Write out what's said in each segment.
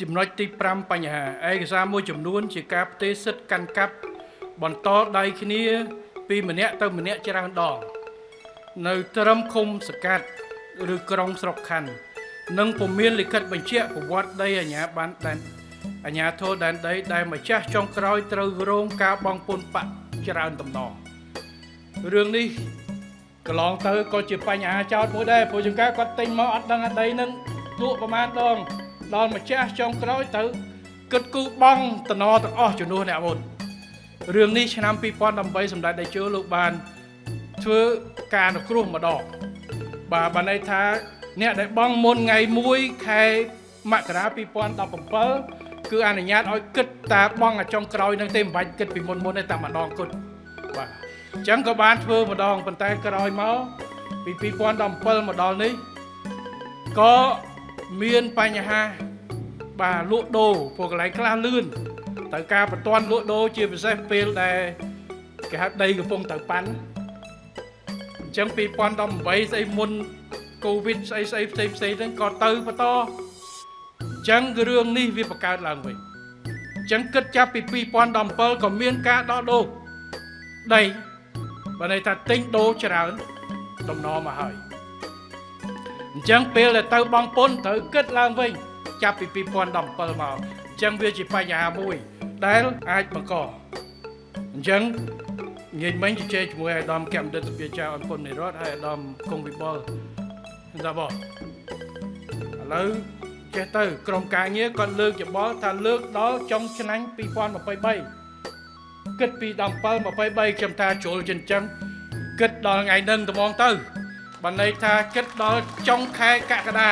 ចំណុចទី5បញ្ហាឯកសារមួយចំនួនជាការផ្ទេរសិទ្ធិកាន់កាប់បន្តដៃគ្នាពីម្នាក់ទៅម្នាក់ច្រើនដងនៅត្រឹមឃុំសង្កាត់ឬក្រុងស្រុកខណ្ឌនិងពុំមានលិខិតបញ្ជាក់ប្រវត្តិដីអាជ្ញាបានដែនអាជ្ញាធរដែនដីដែលម្ចាស់ចុងក្រោយត្រូវរងការបង់ពន្ធបាក់ច្រើនតំណងរឿងនេះកន្លងទៅក៏ជាបញ្ហាចោតមួយដែរព្រោះចង្ការគាត់ទិញមកអត់ដឹងអាដីនឹងលក់ប្រមាណដងដល់ម្ចាស់ចុងក្រោយទៅគិតគូរបង់តំណទាំងអស់ជំនួសអ្នកមុនរឿងនេះឆ្នាំ2018សម្ដេចតេជោលោកបានធ្វើការអនុគ្រោះម្ដងបាទបានន័យថាអ្នកដែលបង់មុនថ្ងៃ1ខែមករា2017គឺអនុញ្ញាតឲ្យគិតតាបង់អាចុងក្រោយនឹងទេមិនបាច់គិតពីមុនមុនទេតែម្ដងគត់បាទអញ្ចឹងក៏បានធ្វើម្ដងប៉ុន្តែក្រោយមកពី2017មកដល់នេះក៏មានបញ្ហាបាទលក់ដូរព្រោះកន្លែងខ្លះលឿនត្រូវការបន្ទាន់លក់ដូរជាពិសេសពេលដែលគេហៅដីកំពុងត្រូវប៉ាន់អញ្ចឹង2018ស្អីមុនកូវីដស្អីស្អីផ្សេងផ្សេងហ្នឹងក៏ទៅបន្តអញ្ចឹងរឿងនេះវាបង្កើតឡើងវិញអញ្ចឹងគិតចាប់ពី2017ក៏មានការដោះដូរដីបើន័យថាទិញដូរច្រើនតំណមកហើយអញ្ចឹងពេលដែលទៅបង់ពន្ធត្រូវគិតឡើងវិញចាប់ពី2017មកអញ្ចឹងវាជាបញ្ហាមួយដែលអាចបង្កអញ្ចឹងងាយមិញជជែកជាមួយអាដាមគមបណ្ឌិតសភាចាអនពុននិរដ្ឋហើយអាដាមគង់វិបុលថាបងឥឡូវចេះទៅក្រុមការងារគាត់លើកយោបល់ថាលើកដល់ចុងឆ្នាំ2023គិតពី17 23ខ្ញុំថាជ្រុលចិញ្ចឹងគិតដល់ថ្ងៃនឹងត្មងទៅបានន័យថាគិតដល់ចុងខែកក្កដា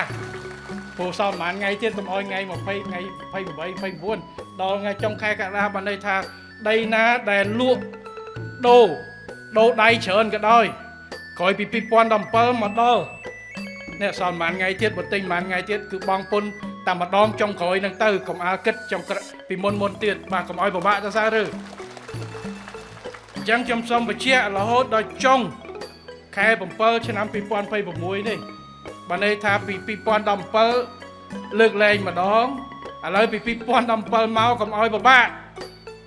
ព្រោះសល់ប្រហែលថ្ងៃទៀតកុំអោយថ្ងៃ20ថ្ងៃ28 29ដល់ថ្ងៃចុងខែកក្កដាបានន័យថាដីណាដែលលក់ដូរដៃច្រើនក៏ដោយក្រោយពី2017មកដល់នេះសល់ប្រហែលថ្ងៃទៀតបើទិញប្រហែលថ្ងៃទៀតគឺបងពុនតែម្ដងចុងក្រោយនឹងទៅកុំអើគិតចុងពីមុនមុនទៀតបាទកុំឲ្យពិបាកទៅសារឬអញ្ចឹងខ្ញុំសូមបញ្ជាក់រហូតដល់ចុងខែ7ឆ្នាំ2026នេះបានន័យថាពី2017លើកលែងម្ដងឥឡូវពី2017មកកុំឲ្យពិបាក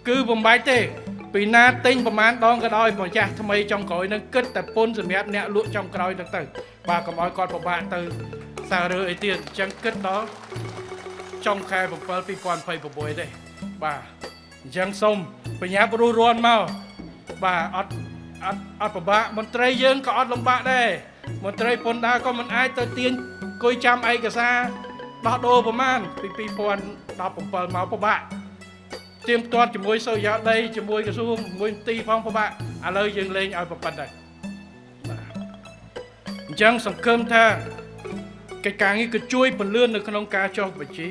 គឺបំបែកទេពីណាទិញប្រមាណដងក៏ដោយម្ចាស់ថ្មីចុងក្រោយនឹងគិតតែពុនសម្រាប់អ្នកលក់ចុងក្រោយទៅបាទកុំឲ្យគាត់ពិបាកទៅសាររើអីទៀតអញ្ចឹងគិតដល់ចុងខែ7 2026ទេបាទអញ្ចឹងសូមបញ្ញាប់រស់រាន់មកបាទអត់ពិបាកមន្ត្រីយើងក៏អត់លំបាកដែរមន្ត្រីពន្ធដារក៏មិនអាចទៅទាញគុយចាំឯកសារដោះដូរប្រមាណពី2017មកពិបាកទៀងទាត់ជាមួយសូរិយាដីជាមួយក្រសួងមួយមន្ទីរផងពិបាកឥឡូវយើងលេងឲ្យប្រប៉ិនដែរបាទអញ្ចឹងសង្ឃឹមថាកិច្ចការនេះគឺជួយពន្លឿននៅក្នុងការចុះបញ្ជី